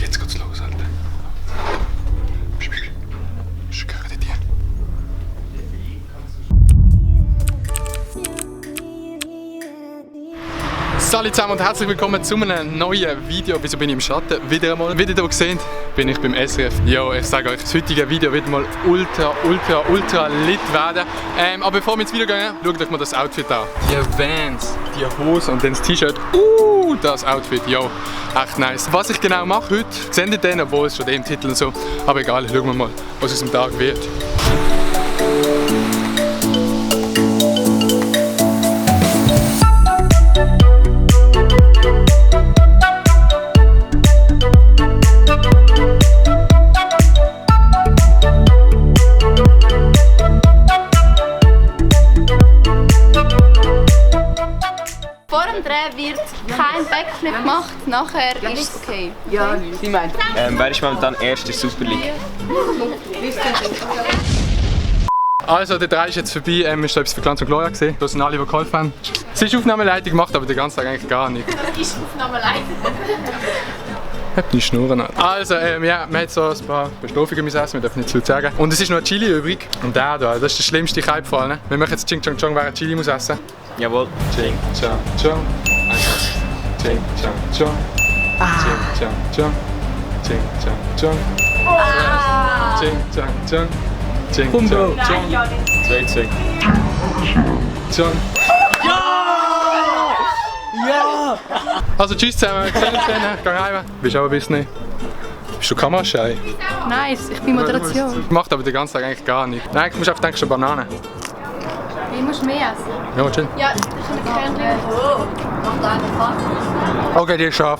jetzt geht's los, Alter. Hören die? Salut zusammen und herzlich willkommen zu einem neuen Video. Wieso bin ich im Schatten? Wieder einmal. Wie ihr hier seht, bin ich beim SRF. Ja, ich sage euch, das heutige Video wird mal ultra lit werden. Aber bevor wir ins Video gehen, schaut euch mal das Outfit an. Die Vans, die Hose und dann das T-Shirt. Das Outfit, ja, echt nice. Was ich genau mache heute, seht ihr dann, obwohl es schon im Titel und so. Aber egal, schauen wir mal, was aus dem Tag wird. Vor dem Dreh wird kein Backflip gemacht, nachher ist es okay. Ja, sie meint. Wer ist momentan erste Super League? Also, der Dreh ist jetzt vorbei. Wir haben etwas für Glanz und Gloria gesehen. Da sind alle, die geholfen haben. Sie ist Aufnahmeleitung gemacht, aber den ganzen Tag eigentlich gar nicht. Ist Aufnahmeleitung. Habt die Schnurren an. Also, ja, wir haben so ein paar Bestofungen essen, wir dürfen nicht zu laut sagen. Und es ist noch ein Chili übrig. Und der da, das ist der schlimmste Keimfall. Ne? Wir machen jetzt Ching Chong Chong, wer ein Chili muss essen. Jawohl. Ching Chong Chong. Ching Chong Chong. Ching Chong Chong. Ching Chong Chong. Ching Chong Chong. Ching Chong Chong. 2-2. Chong. Ja! Also tschüss zusammen, wir sehen uns dann. Geh heim. Bist du auch ein bisschen... Bist du kamerascheu? Nice, ich bin Moderation. Macht aber den ganzen Tag eigentlich gar nicht. Nein, du musst einfach denken, schon Bananen. Ich muss mehr essen. Ja, chill. Ja, ich kann Kernchen. Macht einen Kaffee. Okay, die ist scharf.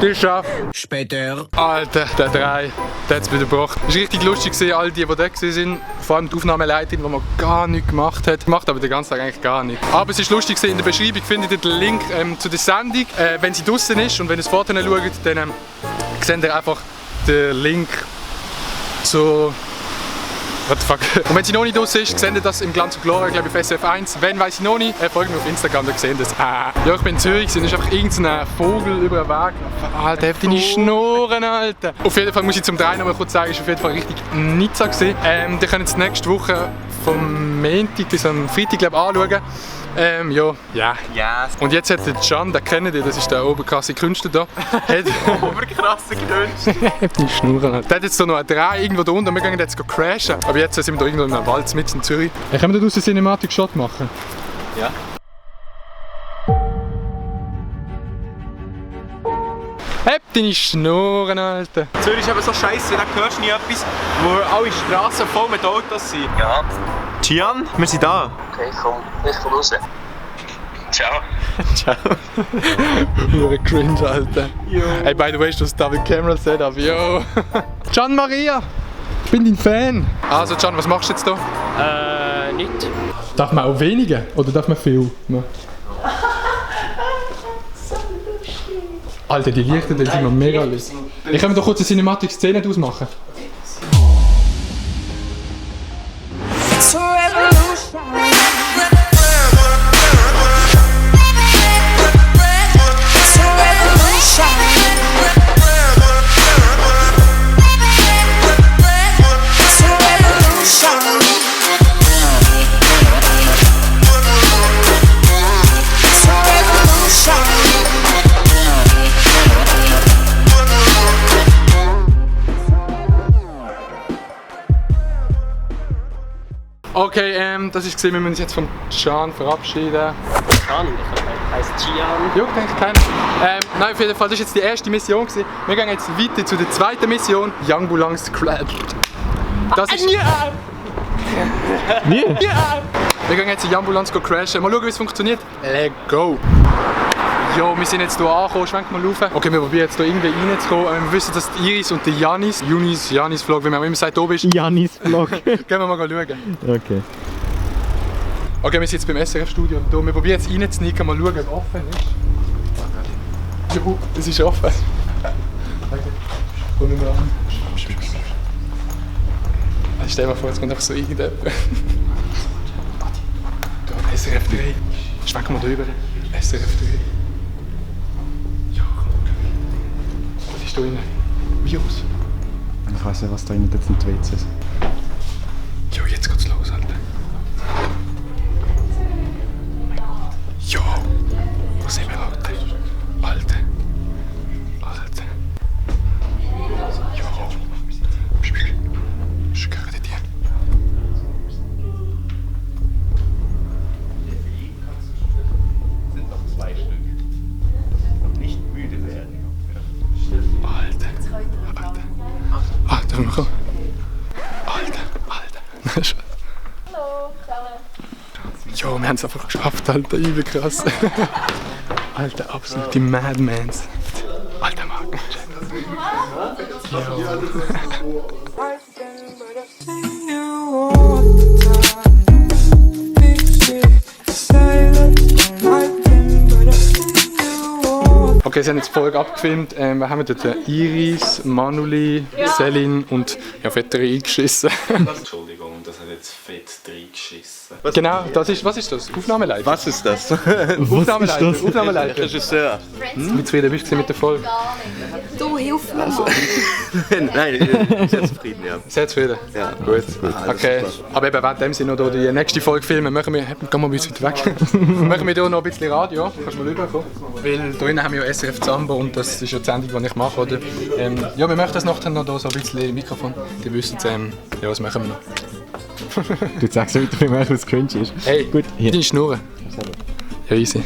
Die ist scharf. Später. Alter, der Drei, der hat es wieder gebracht. Es war richtig lustig gewesen, all die da waren. Vor allem die Aufnahmeleitung, die man gar nichts gemacht hat. Macht aber den ganzen Tag eigentlich gar nicht. Aber es ist lustig gewesen, in der Beschreibung findet ihr den Link zu der Sendung. Wenn sie draußen ist und wenn ihr das Foto schaut, dann seht ihr einfach den Link zu... What the fuck? Und wenn sie noch nicht draußen ist, seht ihr das im Glanz und Gloria, glaube ich, auf SF 1. Wenn, weiss ich noch nicht, folgt mir auf Instagram, da seht ihr das. Ja, ich bin in Zürich, es ist einfach irgendein Vogel über den Weg. Alter, hab deine Schnurren, Alter. Auf jeden Fall muss ich zum Drehen noch mal kurz sagen, es war auf jeden Fall richtig nichts gewesen. Die können jetzt nächste Woche vom Montag bis am Freitag, glaube ich, anschauen. Ja. Yes. Und jetzt hat der Can, den kennt ihr, das ist der oberkrasse Künstler da. Oberkrasse Künstler. Die Schnurren. Der hat jetzt so noch einen Dreh irgendwo da unten und wir gehen jetzt crashen. Aber jetzt sind wir da irgendwo in einem Wald mitten in Zürich. Können wir daraus einen Cinematic-Shot machen? Ja. Hab deine Schnurren, Alter. Zürich ist aber so scheiße, da hörst du nie etwas, wo alle Straßen voll mit Autos sind. Ja. Gian, wir sind da. Okay, ich komm raus. Ciao. Ciao. Nur cringe, Alter. Jo. Hey, by the way, ist das Double Camera Setup, yo. Gian Maria, ich bin dein Fan. Also Gian, was machst du jetzt da? Nicht. Darf man auch wenige oder darf man viel? Alter, die Lichter, die sind mir mega lit. Ich kann mir doch kurz eine Cinematic-Szene daraus machen. It's a revolution. It's a revolution. It's a revolution. It's a revolution. Okay, das ist gesehen, wir müssen uns jetzt vom Can verabschieden. Gian, ich heiße Gian. Ja, denke ich keiner. Nein, auf jeden Fall, das war jetzt die erste Mission gewesen. Wir gehen jetzt weiter zu der zweiten Mission, Youngbulance Club. Das ist... Ja! Wir gehen jetzt in Youngbulance crashen. Mal schauen, wie es funktioniert. Let's go! Jo, wir sind jetzt hier angekommen, schwenk mal rauf. Okay, wir probieren jetzt hier irgendwie reinzukommen. Wir wissen, dass die Iris und der Janis Vlog, wie man auch immer sagt, oben ist. Janis Vlog. Gehen wir mal schauen. Okay. Okay, wir sind jetzt beim SRF-Studio und hier. Wir probieren jetzt reinzusneaken, mal schauen, ob offen ist. Jo, es ist offen. Okay, kommen wir an. Stell dir mal vor, jetzt kommt einfach so irgendjemand. Da, SRF 3. Schwenk mal drüber. SRF 3. Ja, komm, was ist da drin? Virus. Ich weiss nicht, was da innen jetzt sind die WCs. Jo, jetzt geht's los, Alter. Jo, wo sind wir, Alter? Alter. Jo. Schöre dir. Sind noch 2 Stück. Und nicht müde werden. Alter. Ah, da sind wir kommen. Alter. Hallo, jo, wir haben es einfach geschafft, Alter, übel krass. Alter, absolute Madmans. Alter Marken. Okay, sie haben jetzt die Folge abgefilmt. Wir haben dort Iris, Manuli, Selin und ja, Vetter eingeschissen. Entschuldigung, das hat jetzt fett reingeschissen. Genau, das ist, was ist das? Aufnahmeleiter? Was ist das? Aufnahmeleiter. Regisseur. Wie zufrieden bist du mit der Folge? Du, hilf mir mal. Nein, sehr zufrieden, ja. Sehr zufrieden? Ja, Gut. Okay, aber eben während dem Sinne noch die nächste Folge filmen, machen wir, geh mal ein bisschen weg, machen wir hier noch ein bisschen Radio, kannst du mal rüberkommen? Weil da drinnen haben wir ja SRF Zamba und das ist ja die Sendung, die ich mache, oder? Ja, wir möchten das nachher noch da so ein bisschen Mikrofon, die wissen ja, was machen wir noch. Du sagst nicht, wie mehr was cringe ist. Hey, gut, hier. Deine Schnurren. Ja, easy.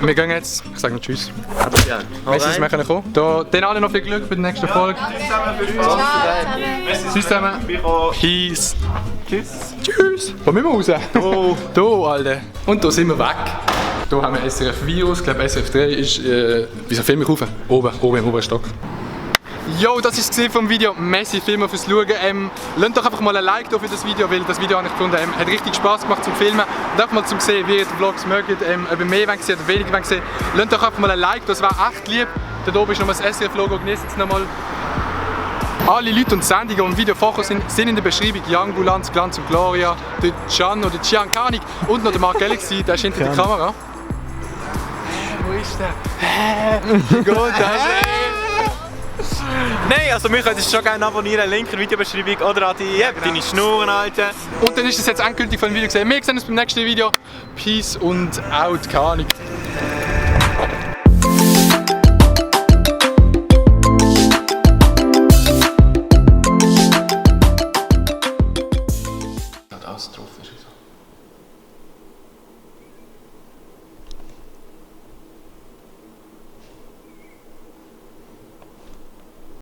Wir gehen jetzt, ich sage noch Tschüss. Ja, Merci, dass wir kommen. Da, den allen noch viel Glück bei der nächsten Folge. Tschüss zusammen. Peace. Tschüss. Wo müssen wir raus? Oh. Da, Alter. Und da sind wir weg. Da haben wir SRF Virus. Ich glaube, SRF 3 ist. Wieso filme ich rauf? Oben im oberen Stock. Jo, das war es vom Video. Merci vielmals fürs Schauen. Lasst doch einfach mal ein Like da für das Video, weil das Video habe ich gefunden, hat richtig Spaß gemacht zum Filmen. Und einfach mal zum sehen, wie ihr die Vlogs mögt, ob ihr mehr wollt sehen oder weniger wollt sehen. Lasst doch einfach mal ein Like, das wäre echt lieb. Da oben ist nochmal das SRF-Logo, genießt es nochmal. Alle Leute und Sendungen, die im Video vorkommen sind in der Beschreibung. Young Bulanz, Glanz und Gloria, der Can oder Gian Kanik und noch der Mark Galaxy, der ist hinter der Kamera. Wo ist der? Gut, Nein, also wir können schon gerne abonnieren, Link in der Videobeschreibung oder an die deine Schnurren halten. Und dann ist es jetzt endgültig von dem Video gesehen. Wir sehen uns beim nächsten Video. Peace und out, keine Ahnung.